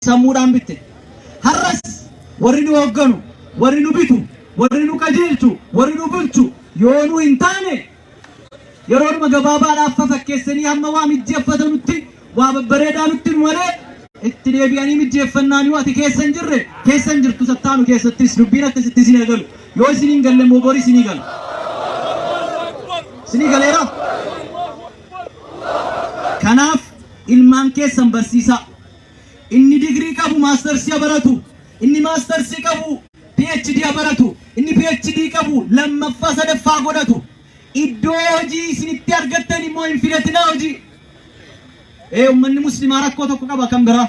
Sammuudhaan bitte. Har'as warri nu hoogganu, warri nu bitu, warri nu qajeelchu, warri nu bulchu yoo nu hin taane, yeroodhuma gabaabaadhaaf fafakkeessanii hamma waa mijjeeffatanutti waa babbareedaa nutti nu malee, itti deebi'anii mijjeeffannaan yoo ati keessa hin jirre, keessa hin jirtu. Sattaanu keessattis dubbiin akkasitti isin eegalu. Yoo isin hin galle immoo bori isinii gala. Isinii galeera. Kanaaf ilmaan keessan barsiisaa. Inni digirii qabu mastersii baratu, inni mastersii qabu PhD baratu, inni PhD qabu lammaffaa sadaffaa godhatu. Iddoo hojii isinitti argattan immoo hin filatinaa hojii. Ee, uummanni muslimaa rakkoo tokko qaba kan biraa.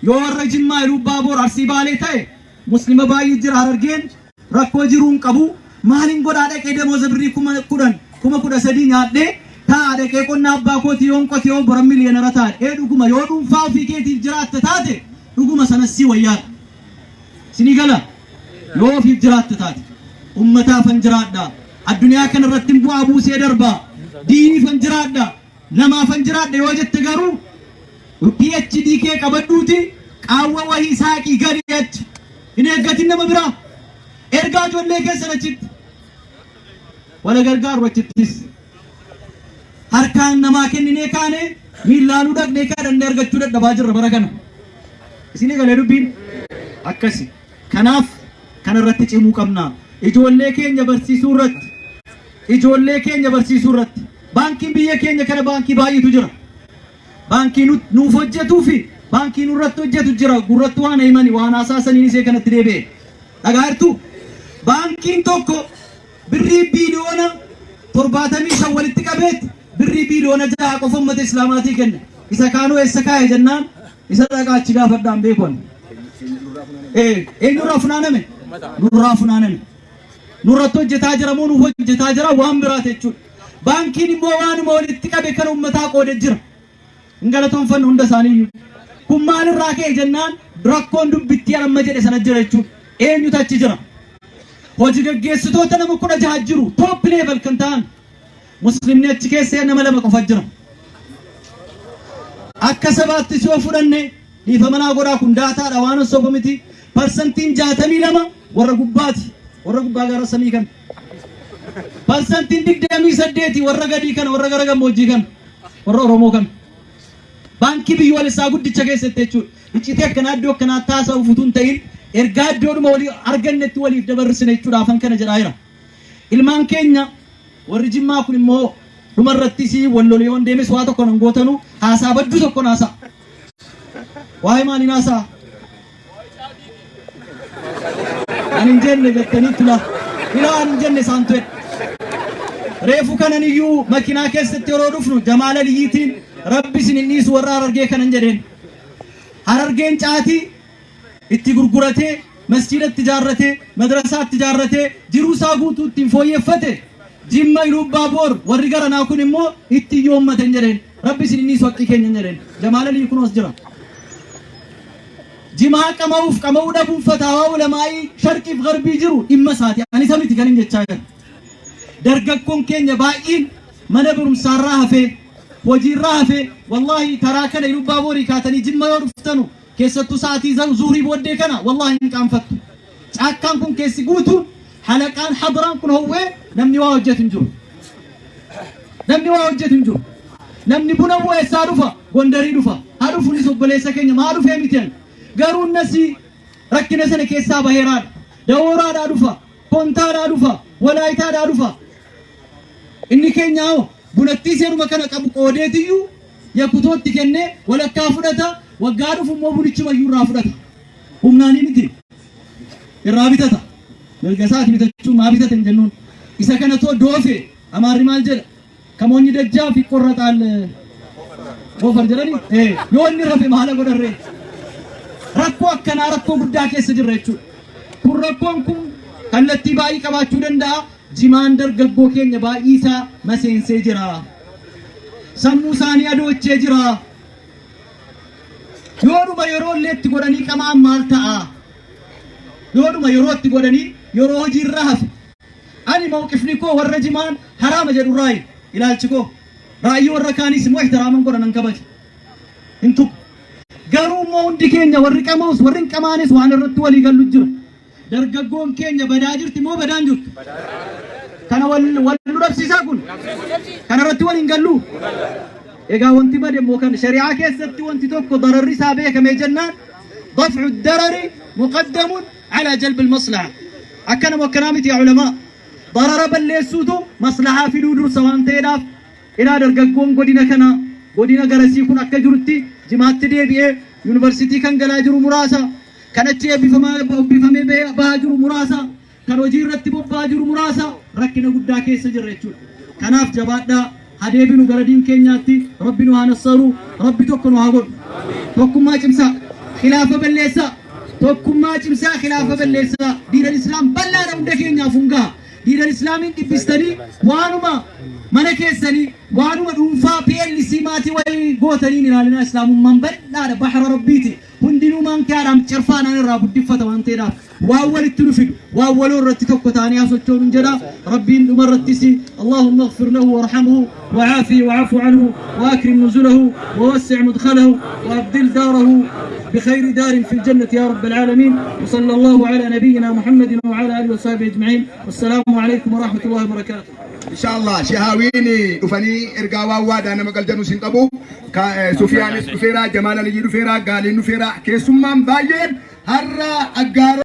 Yoo warra Jimmaa, Iluu Baaboor, Arsii, Baalee ta'e, muslima baay'ee jira. Harargeen rakkoo jiruu hin qabu. Maaliin godhaa, dhaqee damooza birrii 10,000, 13,000 nyaadhee taa'a, dhaqee qonna abbaa kootii yoon qote yoo boran millionaire ta'a. Ee, dhuguma, yoo dhuunfaa ofii keetiif jiraatte taate, dhuguma sanas si wayyaadha. Sinii gala? Yoo ofiif jiraatte taate, ummataafan jiraadha, addunyaa kana irratti bu'aa buusee darbaa, diiniifan jiraadha, namaafan jiraadha yoo jette garuu, PhD kee qabadhuuti qaawwa wahii saaqii gadi achi. Hin eeggatin nama biraa. Ergaa ijoollee keessan achitti wala gargaaru. Achittis harkaan namaa kenninee kaane, miillaanuu dhaqnee kadhannee argachuu dadhabaa jirra bara kana. Isinii galee dubbiin akkasi? Kanaaf kana irratti cimuu qabna. Ijoollee keenya barsiisuu irratti, ijoollee keenya barsiisuu irratti, baankiin biyya keenya kana baankii baay'eetu jira. Baankii nuuf hojjetuu fi baankii nurratti hojjetu jira. Gurratti waan himani, waan hasaasaniin isee kanatti deebi'e dhagaa jirtu. Baankiin tokko birrii biiliyoona 75 walitti qabeetti birrii biiliyoona 6 qofa ummata islaamaatii kenna. Isa kaanuu eessa kaa'e jennaan, isa dhaqaa achi gaafadhaan beekon. Eenyurraa funaaname? Nurraa funaaname. Nurratti hojjetaa jira moo nuuf hojjetaa jira? Waan biraati jechuudha. Baankiin immoo waanuma walitti qabe kan uummataa qoode jira. Hin galatoonfannu hunda isaaniiyyuu. Kun maalirraa ka'e jennaan, rakkoon dubbittii amma jedhe sana jira jechuudha. Eenyutu achi jira? Hojii gaggeessitoota nama 16 jiru, top level kan ta'an. Muslimni achi keessa nama lama qofa jira. Akka sabaattis yoo fudhanne, dhiifama naa godhaa, kun daataadha, waan soba miti. Parsantiin 62 warra gubbaati. Warra gubbaa gara samii kana. Parsantiin 28 warra gadii kana, warra gara gammoojjii kana, warra Oromoo kana. Baankii biyyoolessaa guddicha keessatti jechuudha. Iccitii akkanaa iddoo akkanaa taasisuuf utuu hin ta'in, ergaa iddoodhuma walii argannetti waliif dabarsine jechuudha, afan kana jedhaa jira. Ilmaan keenya warri Jimmaa kun immoo dhumarrattis wal lolee yoon deemes waa tokko nan gootanu, haasaa badduu tokko naasaa. Waa'ee maaliin haasaa? Ani hin jenne jettanii tula. Ilaa, ani hin jenne, isaan tu'e. Reefu kanan iyyuu makinaa keessatti yeroo dhufnu Jamaala Liyyiitiin, "Rabbi isin hin dhiisu warra Harargee" kanan jedheen. Harargeen caatii itti gurguratee, masjiidatti ijaarratee, madrasaatti ijaarratee, jiruu isaa guutuu ittiin fooyyeffate. Jimma, Iluubbaa Boor, warri garanaa kun immoo itti yoommatan jedheen. "Rabbi isin hin dhiisu, haqqii keenya" jedheen. Jamaala Liyyi kunoos jira. Jimaa qama'uuf qama'uu dhabuun fataawaa ulamaa'ii sharqiif garbii jiru dhimma isaati. Ani isa miti kan hin jechaa jiru. Dargaggoon keenya baay'een mana barumsaarraa hafee, hojiirraa hafee, wallaahi karaa kana Ilubbaa Boorii kaatanii Jimma yoo dhuftanu, keessattuu sa'aatii zuhrii booddee kana, wallaahi hin qaanfattu. Caakkaan kun keessi guutuun, halaqaan hadraan kun howwee, namni waa hojjetu hin jiru. Namni waa hojjetu hin jiru. Namni buna bu'e eessaa dhufa? Gondarii dhufa. Haa dhufuunis obboleessa keenya, maa dhufee miti ani. Garuu nasi rakkina sana keessaa baheeraadha. Dawooraadhaa dhufa. Kontaadhaa dhufa. Walaayitaadhaa dhufa. Inni keenya hoo bunattii seeruma kana qabu qoodeetiyyuu yakutootti kennee walakkaa fudhata. Waggaa dhufu immoo bunichi mayyuu irraa fudhata. Humnaanii miti. Irraa bitata. Mirga isaati bitachuu, maa bitate hin jennuun. Isa kana too doofe. Amaarri maal jedha? ከሞኝ ደጃፍ ይቆረጣል ጎፈር jedhani. Yoo inni rafe maala godharree? Rakkoo akkanaa, rakkoo guddaa keessa jirra jechuudha. Kun rakkoon kun kallattii baay'ee qabaachuu danda'a. Jimaan dargaggoo keenya baay'ee isaa maseensee jira. Sammuu isaanii adoochee jira. Yoodhuma yeroo illee itti godhanii qamaan maal ta'a? Yoodhuma yeroo itti godhanii, yeroo hojiirra hafe. Ani mawqifni koo warra jimaan haraama jedhu raayi ilaalchi koo. Raayyii warra kaaniis immoo ihtiraaman godha, nan kabaja. Hin tuqu. Garuu immoo immoo hundi keenya warri qamaus warri hin qamaanes waan irratti walii gallu jira. Dargaggoon keenya badaa jirti moo badaan jirtu? Kana wal wal nu dhabsiisaa kun? Kana irratti wal hin gallu? Egaa wanti bade immoo kan shari'aa keessatti wanti tokko dararri isaa beekamee jennaan dafcu darari muqaddamun ala jalbi maslaha. Akkana moo akkanaa miti yaa ulamaa? Darara balleessuutu maslahaa fiduu dursa waan ta'eedhaaf ilaa dargaggoon godina kana godina garasii kun akka jirutti jimaatti deebi'ee yuunivarsiitii kan galaa jiru muraasa, kan achi eebbifamee bahaa jiru muraasa, kan hojii irratti bobba'aa jiru muraasa rakkina guddaa keessa jirra jechuudha. Kanaaf jabaadhaa hadeebinu gara diin keenyaatti Rabbi nu haa nassaru, Rabbi tokko nu haa godhu. Tokkummaa cimsaa, khilaafa balleessaa, tokkummaa cimsaa, khilaafa balleessaa. Diinal Islaam bal'aadha hunda keenyaaf hungaa. Diinal Islaamiin dhibbistanii waanuma mana keessanii waanuma dhuunfaa PLC maatii wayii gootaniin ilaalinaa Islaamummaan bal'aadha bahara Rabbiiti. Hundinuu maankiyaadhaan cirfaanaan irraa guddiffata waan ta'eedhaaf waan walitti nu fidu waan waloo irratti tokko ta'anii haa sochoonu jedha. Rabbiin dhuma irrattis اللهم اغفر له وارحمه وعافه وعفو عنه وأكرم نزله ووسع مدخله وأبدل داره بخير دار في الجنة يا رب العالمين وصلى الله على نبينا محمد وعلى آله وصحبه أجمعين والسلام عليكم ورحمة الله وبركاته. Inshallah shehaawiin dhufanii ergaa waan waadaa nama galchanus hin qabu. Sufiyaanis dhufeera, Jamaal Aliyyi dhufeera, Gaaliin dhufeera. Keessummaan baay'een har'a aggaaroo.